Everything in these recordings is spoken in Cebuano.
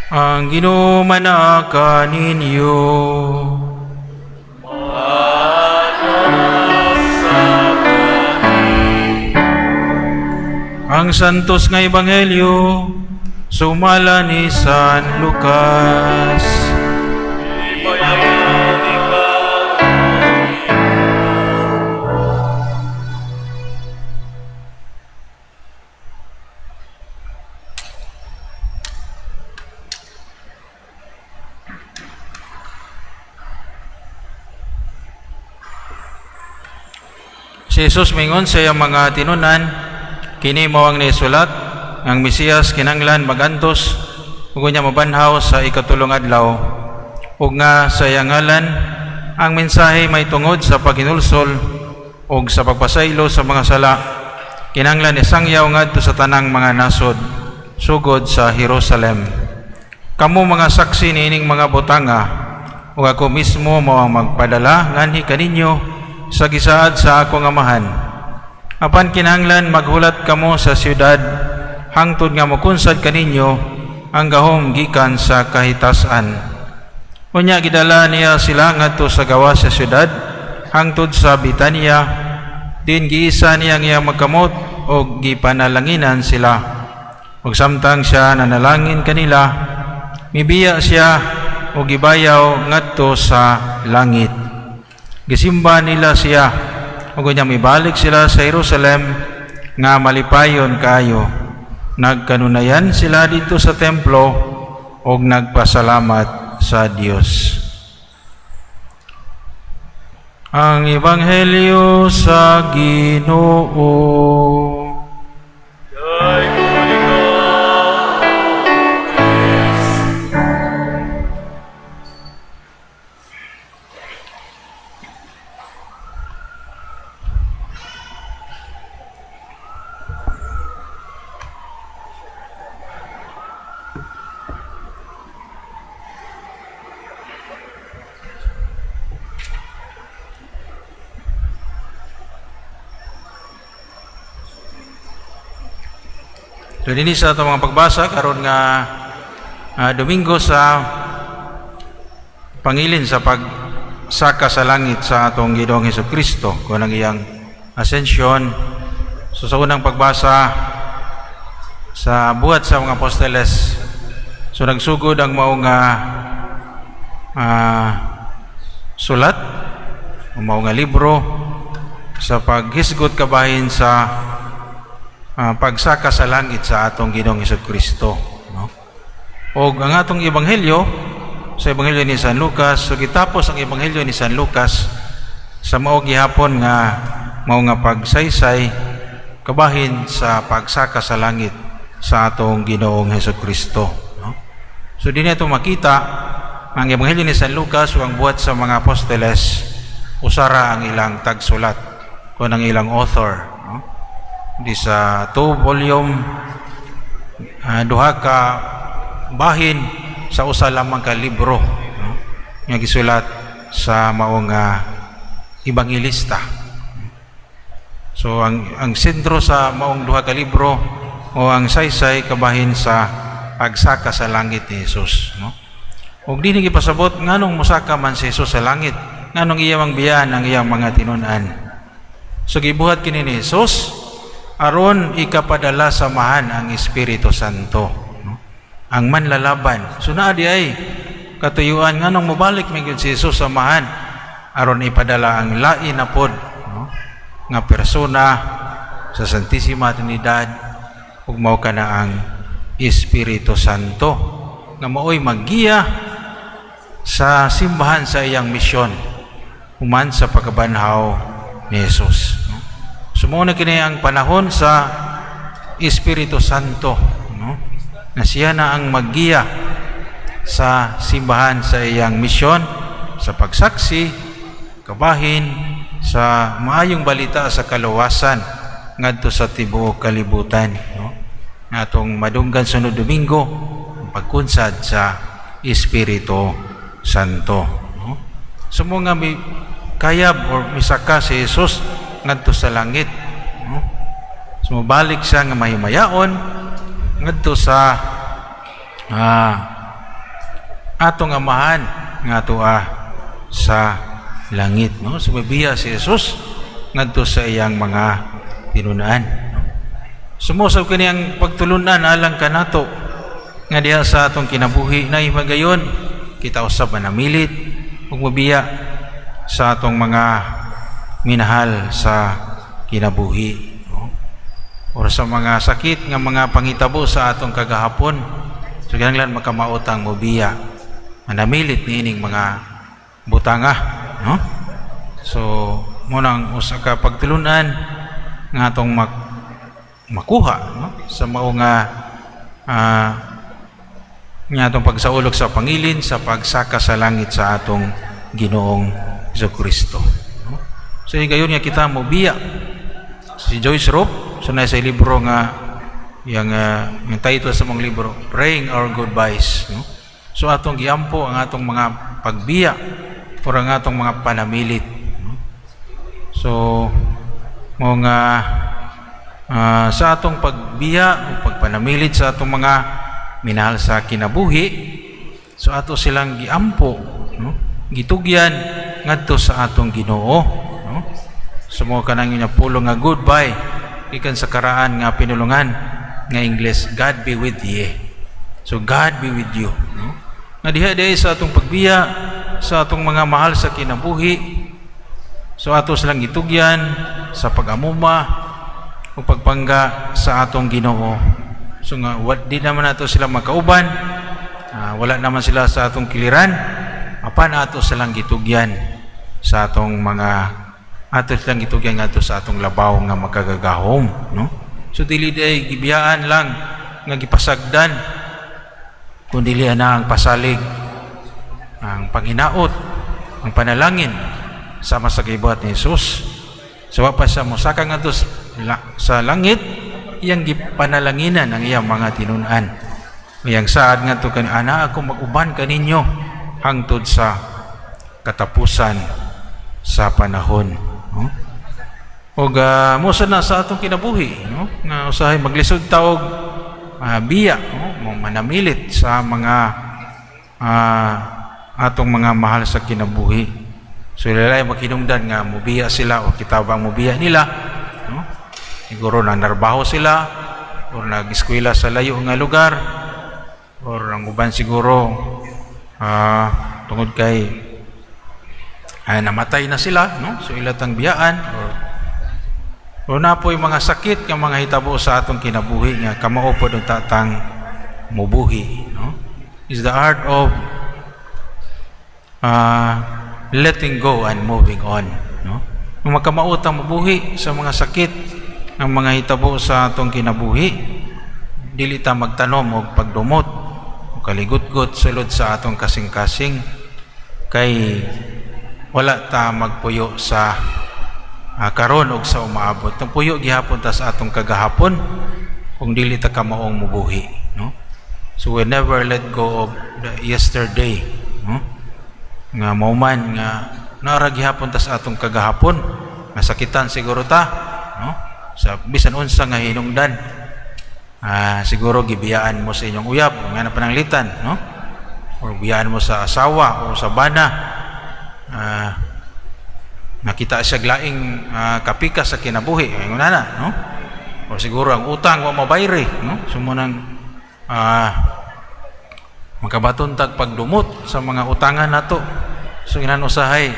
Ang Ginoo manaa kaninyo. Ang Santos nga Ebanghelyo sumala ni San Lucas. Si Jesus mingon sa iyang mga tinunan, "Kini mao ang nisulat, ang Mesiyas kinanglan magantos ug unya mabanhaw sa ikatulong adlaw, ug nga sa iyang ngalan ang mensahe may tungod sa paghinulsol ug sa pagpasaylo sa mga sala kinanglan isangyaw ngadto sa tanang mga nasod, sugod sa Jerusalem. Kamo mga saksi niining mga butanga, ug ako mismo mao ang magpadala nganhi kaninyo sa gisaad sa akong Amahan. Apan kinahanglan maghulat kamo sa siyudad hangtod nga mokunsad kaninyo ang gahom gikan sa kahitasan." Unya gidala niya sila ngadto sa gawas sa siyudad hangtod sa Bitania, din giisa niya ang iyang magkamot og gipanalanginan sila. Ug samtang siya nanalangin kanila, mibiya siya og gibayaw ngadto sa langit. Gisimba nila siya ug unya mibalik sila sa Jerusalem nga malipayon kaayo. Nagkanunayan sila didto sa templo ug nagpasalamat sa Dios. Ang Ebanghelyo sa Ginoo. Daiggon ikaw, Kristo. So dinhi sa atong mga pagbasa karon nga Domingo sa pangilin sa pagsaka sa langit sa atong Ginoong Hesus Kristo kung ang iyang ascension. So sa unang pagbasa sa Buhat sa mga Apostoles, so nagsugod ang mao nga sulat, ang mao nga libro sa paghisgot kabahin sa pagsaka sa langit sa atong Ginoong Hesus Kristo, no? Og ang atong ebanghelyo sa Ebanghelyo ni San Lucas, so gitapos ang Ebanghelyo ni San Lucas sa mao gihapon nga mao nga pagsaysay kabahin sa pagsaka sa langit sa atong Ginoong Hesus Kristo, no? So dinhi ato makita ang Ebanghelyo ni San Lucas ug ang Buhat sa mga Apostoles, usara ang ilang tagsulat kon ang ilang author, no? Di sa two volume, duha ka bahin sa usa lamang ka libro, no, nga gisulat sa mao nga ebanghelista. So ang sentro sa maong duha ka libro o ang saysay kabahin sa pagsaka sa langit ni Jesus, no? Ug dinhi gipasabot nganong mosaka man si Jesus sa langit, nganong iya mang biyaan ang iyang mga tinun-an. So gibuhat kini ni Jesus aron ikapadala sa Amahan ang Espiritu Santo, no? Ang manlalaban. So naa di ay katuyuan nganong mobalik man gyud si Jesus sa Amahan aron ipadala ang lain na pod, no, nga persona sa Santissima Trinidad, ug mao kana ang Espiritu Santo nga maoy maggiya sa simbahan sa iyang misyon human sa pagkabanhaw ni Jesus, no? So mao na kini ang panahon sa Espiritu Santo, no, na siya na ang maggiya sa simbahan sa iyang misyon sa pagsaksi kabahin sa maayong balita sa kaluwasan ngadto sa tibuok kalibutan, no, atong madunggan sunod Domingo ang pagkunsad sa Espiritu Santo, no? So mao nga mi kayab or misaka si Jesus ngadto sa langit, no? So mobalik siya nga mahimayaon ngadto sa atong Amahan nga atoa sa langit, no? So mibiya si Jesus ngadto sa iyang mga tinun-an, no? Sumosab kini ang pagtulunan alang kanato nga diha sa atong kinabuhi na magayon kita usab manamilit ug mobiya sa atong mga minahal sa kinabuhi, no? Or sa mga sakit nga mga panghitabo sa atong kagahapon. So kinahanglan makamaot ang mobiya, manamilit niining mga butanga, no? So mao nang usa ka pagtulunan nga atong makuha, no, sa mao nga nga atong pagsaulog sa pangilin sa pagsaka sa langit sa atong Ginoong Kristo, no? So gayon nga kita mobiya. Si Joyce Rupp, so na sa libro nga yang title sa mga libro, "Praying Our Goodbyes," no? So atong giampo ang atong mga pagbiya or ang atong mga panamilit, no? So mao nga sa atong pagbiya o pagpanamilit sa atong mga minahal sa kinabuhi, so ato silang giampo, no, gitugyan ngadto sa atong Ginoo, no? So mao kanang inya pulong nga goodbye gikan sa karaan nga pinulungan nga Ingles, "God be with ye." So God be with you, no? Nga diha diay sa atong pagbiya sa atong mga mahal sa kinabuhi, so ato silang gitugyan sa pag-amuma o pagpangga sa atong Ginoo. So nga what, di naman nato sila makauban, wala naman sila sa atong kiliran, apan ato silang gitugyan sa atong mga ato silang gitugyan ngadto sa atong labaw nga makagagahom, no? So dili day gibiyaan lang nga gipasagdan, kun dili na ang pasalig, ang panghinaot, ang panalangin sama sa gibuhat ni Jesus. So wa pa siya mosaka ngadto sa langit, iyang gipanalanginan ang iyang mga tinun-an. Iyang saad ngadto kan ana, "Ako mag-uban kaninyo hangtod sa katapusan sa panahon," no? Og mao sad na sa atong kinabuhi, no, nga usahay maglisod ta og biya, no, mo manamilit sa mga atong mga mahal sa kinabuhi. So ila makinungdan nga mubiya sila o kita bang mubiya nila, no? Siguro na narbaho sila or nag-eskwela sa layo nga lugar or ang uban siguro tungod kay namatay na sila, no? So ila tang biyaan or naa poy mga sakit nga mga hitabo sa atong kinabuhi nga kamao pod unta tang mubuhi, no? Is the art of letting go and moving on, no? Kung makamaot ang mabuhi sa mga sakit ang mga hitabo sa atong kinabuhi, dili ta magtanom og pagdumot o kaligutgot sulod sa atong kasing-kasing kay wala ta magpuyo sa karon og sa umaabot. Puyo gihapon ta sa atong kagahapon kung dili ta kamaong mubuhi, no? So we never let go of the yesterday, no? Nga mao man nga naara gihapon ta sa atong kagahapon, masakitan siguro ta, no? Sa bisan unsa nga hinungdan. Siguro gibiyaan mo sa inyong uyab, nga na pananglitan, no? Or biyaan mo sa asawa o sa bana. Nakita siya laing kapika sa kinabuhi, ingon na, no? O siguro ang utang wa mabayri, no? So mao nang makabaton tag pagdumot sa mga utangan nato. So inan usahay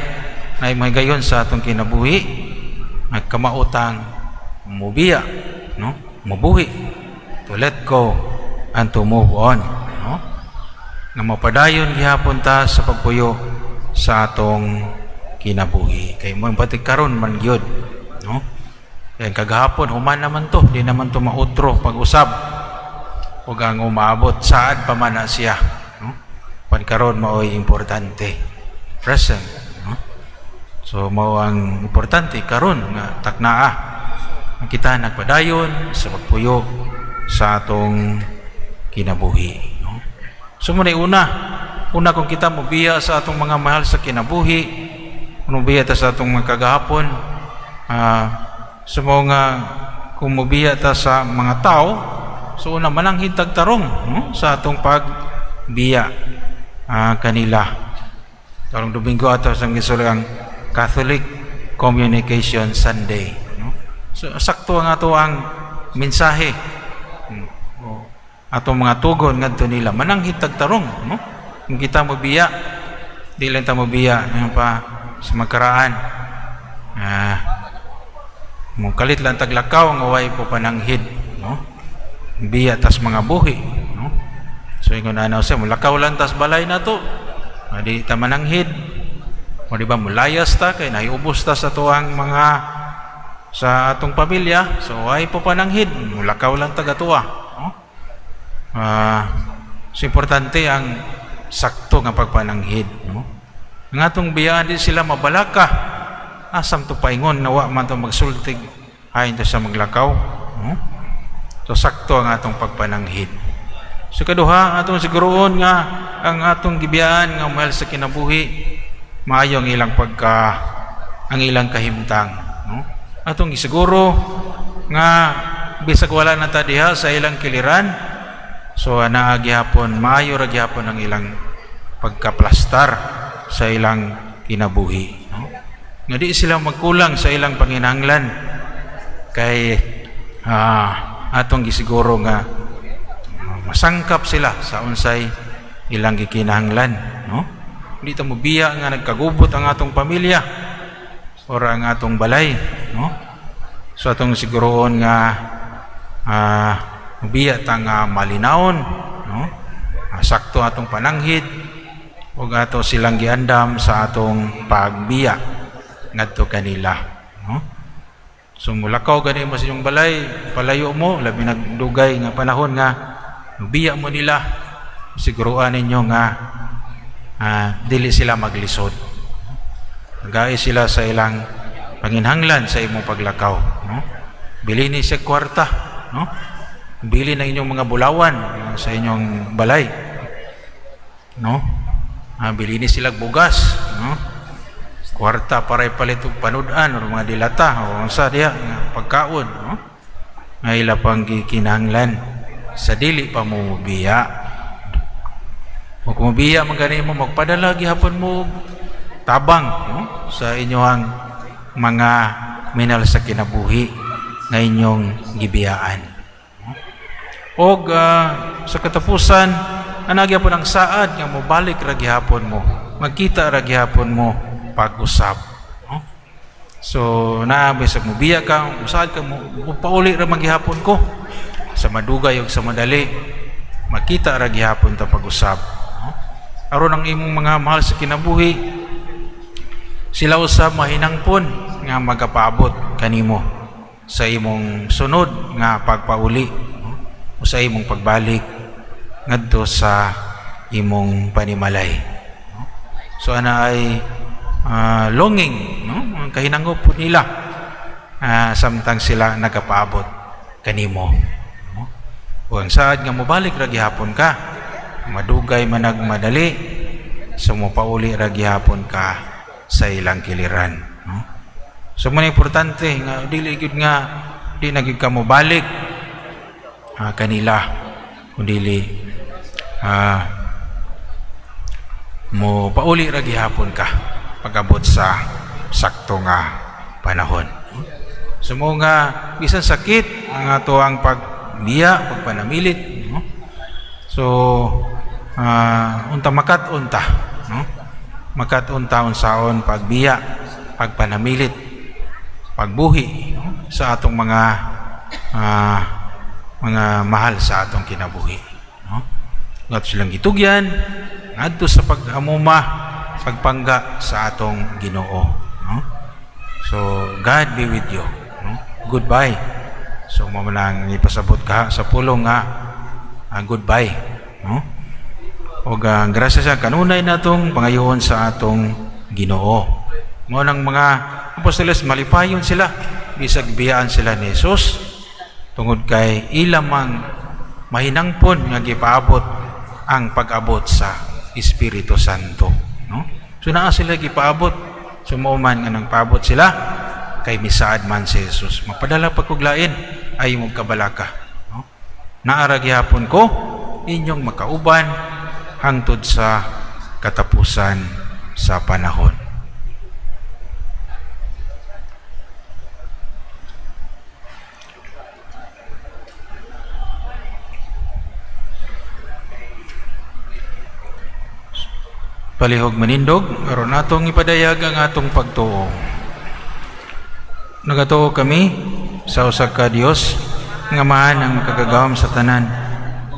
na may gayon sa atong kinabuhi, nagkamautang mubiya, no? Mubuhi, to let go and to move on, no? Nga mapadayon gihapon ta sa pagpuyo sa atong kinabuhi. Kay mo pati karon man gyud, no? Kay kagahapon human naman to, di naman to mautro pag-usab ug ang umaabot saad pa man na siya, no? Pan karon maoy importante. Present, no? So mao ang importante karon nga taknaa ang kita nagpadayon sa pagpuyo sa atong kinabuhi, no? So muna una, una kung kita mobiya sa atong mga mahal sa kinabuhi, mobiya ta sa atong mga kagahapon, sa mga kung mobiya ta sa mga tao, so una mananghid tag tarong, no, sa atong pagbiya. kanila. Karong Domingo ato sa ang Catholic Communication Sunday, no? So sakto ang ato ang mensahe. O, atong mga tugon ngadto nila, mananghid tag tarong, no? Kung kita mobiya, di lang ta mobiya ano pa sa magkaraan. Mo kalit lang taglakaw nga way po pananghid, no? Biya tas mga buhi, no? So ingon ana sa mulakaw lang tas balay nato. Di ta mananghid. O di ba mulayas ta kay nahiubos ta sa tuang mga sa atong pamilya, so ay po pananghid, mulakaw lang taga tuwa, no? So importante ang sakto nga pagpananghid, no? Ang atong biyaan, di sila mabalaka. Asam to paingon na wa man to magsultig ayon to sa maglakaw, no? So sakto ang atong pagpananghid. So kaduha, atong siguroon nga ang atong gibiyaan nga mahal sa kinabuhi, maayo ang ilang pagka ang ilang kahimtang, no? Atong gisiguro nga bisag wala na ta diha sa ilang kiliran, so naa gihapon, maayo ra gihapon ang ilang pagkaplastar sa ilang kinabuhi, no? Nga di sila magkulang sa ilang panginahanglan kay atong gisiguro nga masangkap sila sa unsay ilang gikinahanglan, no? Hindi ta mobiya nga nagkagubot ang atong pamilya or ang atong balay, no? So atong siguroon nga mobiya ta nga malinawon, no? Sakto atong pananghid ug ato silang giandam sa atong pagbiya ngadto kanila, no? So mulakaw gani mo sa inyong balay, palayo mo, labi nagdugay nga panahon nga biya mo nila, siguruan ninyo nga dili sila maglisod. Nagay sila sa ilang panginhanglan sa imong paglakaw, no? Bili ni siya kwarta, no? Bili ng inyong mga bulawan sa inyong balay, no? Bili ni sila bugas, no? Kwarta para ipalit og panud-an or mga dilata o unsa diha nga pagkaon, no? Nga ila pang gikinahanglan sa dili pa mo biya. O kung biya man gani mo, magpadala gihapon mo og tabang, no? Sa inyong mga minahal sa kinabuhi nga inyong gibiyaan. Og sa katapusan, ana gyapon ang saad nga mobalik ra gihapon mo. Magkita ra gihapon mo pag-usab. No? So naa bisag mobiya ka, usaad ka mo, pauli ra man gihapon ko. Sa madugay ug sa madali, makita ra gihapon ta pag-usab. No? Aron ang imong mga mahal sa kinabuhi, sila usab mahinangpon nga magapaabot kanimo sa imong sunod nga pagpauli, no? O sa imong pagbalik ngadto sa imong panimalay, no? So ana ay longing, no? Ang kahinangop po nila samtang sila nagapaabot kanimo, no? O ang saad nga mobalik ra gihapon ka, madugay man nagmadali, so mopauli ra gihapon ka sa ilang kiliran, no? So mo importante nga dili gyud nga di na gyud ka mobalik kanila, kun dili mo pauli ra gihapon ka pag-abot sa sakto nga panahon. So mo nga bisan sakit ang ato ang pagbiya, pagpanamilit, no? So unta makat-on ta, no? Makat-on ta unsaon pagbiya, pagpanamilit, pagbuhi, no? Sa atong mga mahal sa atong kinabuhi, no? Ngadto silang gitugyan ngadto sa pag-amuma, pagpangga sa atong Ginoo, no? So God be with you, no? Goodbye. So mao man ang ipasabot ka sa pulong nga goodbye, no? Og ang grasya sa kanunay natong pangayoon sa atong Ginoo. Mao nang mga apostoles, malipayon sila bisag biyaan sila ni Jesus tungod kay ilamang mahinangpon nga gipaabot ang pag-abot sa Espiritu Santo, no? So naa sila gipaabot. So mao man nga nang paabot sila kay misaad man si Jesus, "Mapadala pa kog lain, ay mong kabalaka, no? Naa ra gihapon ko inyong makauban hangtod sa katapusan sa panahon. Palihog manindog, aron atong ipadayag ang atong pagtuo. Nagatuo kami sa usa ka Dios nga Amahan ang makagagahom sa tanan,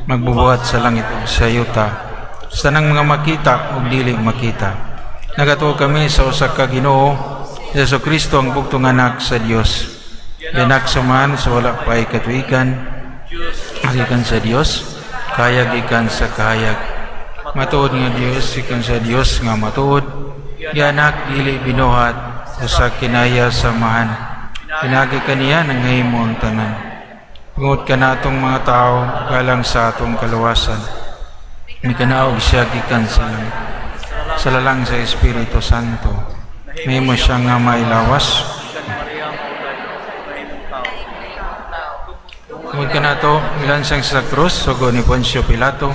magbubuhat sa langit ug sa yuta, sa tanang mga makita ug dili makita. Nagatuo kami sa usa ka Ginoo, Jesu Kristo, ang bugtong anak sa Dios. Gianak sa Amahan sa wala pay katuigan, gikan sa Dios, kahayag gikan sa kahayag. Matuod nga Dios gikan sa Dios nga matuod, gianak dili binuhat, usa kinaya sa Amahan. Pinaagi kaniya nahimo ang tanan. Tungod kanatong mga tao, alang sa atong kaluwasan, mikanaog siya gikan sa langit. Sa lalang sa Espiritu Santo, nahimo siya nga mailawas. Tungod kanato, gilansang sa krus, sugo ni Poncio Pilato.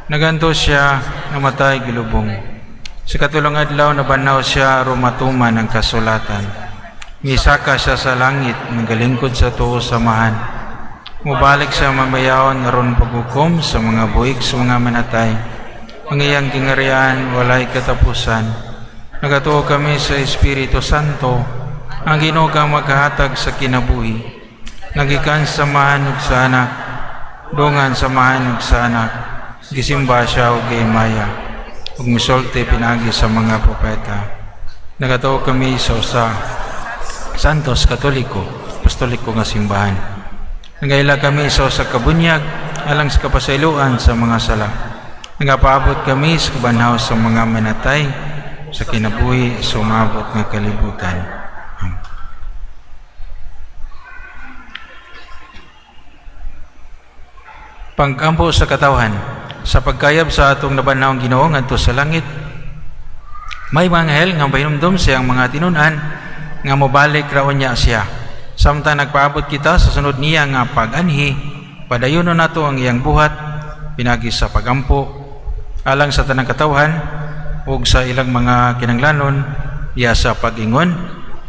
Nagantos siya, namatay, gilubong. Sa katulong adlaw, nabanhaw siya aron matuman ang kasulatan. Misaka siya sa langit, nagalingkod sa tuo sa Amahan. Mubalik siya mamayaon aron paghukom sa mga buhi ug sa mga manatay. Ang iyang gingharian walay katapusan. Nagatuo kami sa Espiritu Santo, ang Ginoo kang maghahatag sa kinabuhi. Nagikan sa Amahan ug sa Anak, dungan sa Amahan ug sa Anak, gisimba siya ug gihimaya, ug misulti pinaagi sa mga propeta. Nagatuo kami sa usa Santos Katoliko, Apostoliko nga simbahan. Nagaila kami sa usa ka bunyag alang sa kapasayloan sa mga sala. Nagapaabot kami sa kabanhaw sa mga manatay sa kinabuhi sa umabot nga kalibutan. Amen. Pag-ampo sa katawhan sa pagkayab sa atong nabanhawng Ginoo ngadto sa langit, may mga anghel nga pahinumdom sa iyang mga tinun-an nga mobalik ra unya siya. Samtang nagpaabot kita sa sunod niya nga pag-anhi, padayonon nato ang iyang buhat pinaagi sa pagampo alang sa tanang katawhan ug sa ilang mga kinanglanon iya sa pag-ingon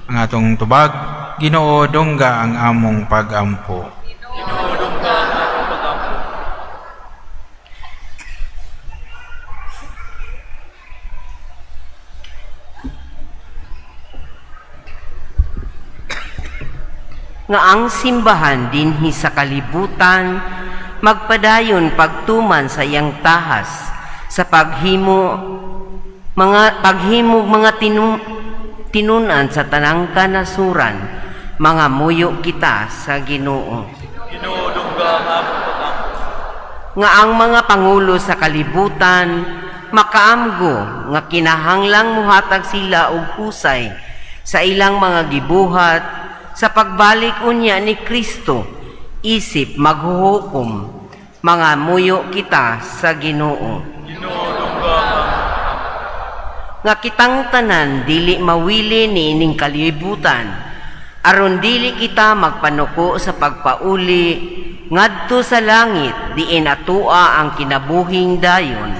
ang atong tubag: Ginoo, dungga ang among pagampo. Ginoo, dungga ang among pagampo. Nga ang simbahan dinhi sa kalibutan magpadayon pagtuman sa iyang tahas sa paghimo mga tinunan sa tanang kanasuran, mga muyo kita sa Ginoo. Ginoo, dungga ang among pagampo. Nga ang mga pangulo sa kalibutan makaamgo nga kinahanglang muhatag sila og husay sa ilang mga gibuhat sa pagbalik unya ni Kristo isip maghuhukom, mga muyo kita sa Ginoo. Ginoo, dungga ang among pagampo. Nga kitang tanan dili mawili niining kalibutan aron dili kita magpanuko sa pagpauli ngadto sa langit diin atoa ang kinabuhing dayon,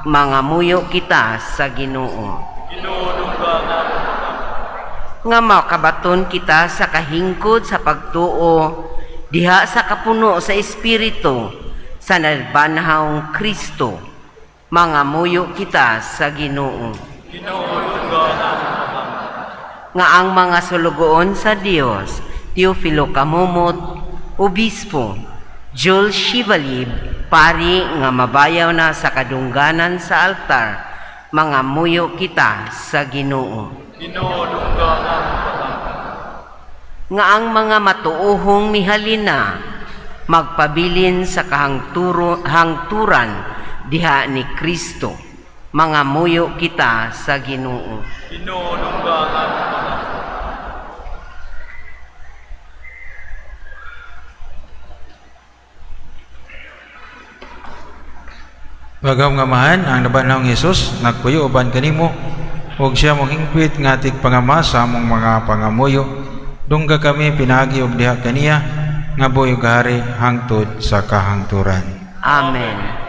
mga muyo kita sa Ginoo. Ginoo, dungga ang among pagampo. Nga makabaton kita sa kahingkod sa pagtuo diha sa kapuno sa Espiritu sa nabanhawng Kristo, mga muyo kita sa Ginoo. Ginoo, dungga ang among pagampo. Nga ang mga sulugoon sa Dios, Teofilo Camomot, Obispo, Jules Chevalier, pari nga mabayaw na sa kadungganan sa altar, mga muyo kita sa Ginoo. Ginoo, dungga ang among pagampo. Nga ang mga matuohong mihalina magpabilin sa hangturan diha ni Kristo, mga muyo kita sa Ginoo. Ginoo, dungga ang among pagampo. Bagaw nga Amahan, ang nabanhawng Hesus nagpuyo uban kanimo ug siya mohingpit nga tigpangama sa among mga pangamuyo. Dungga kami pinaagi og diha kaniya nga buhi ug hari hangtod sa kahangturan. Amen.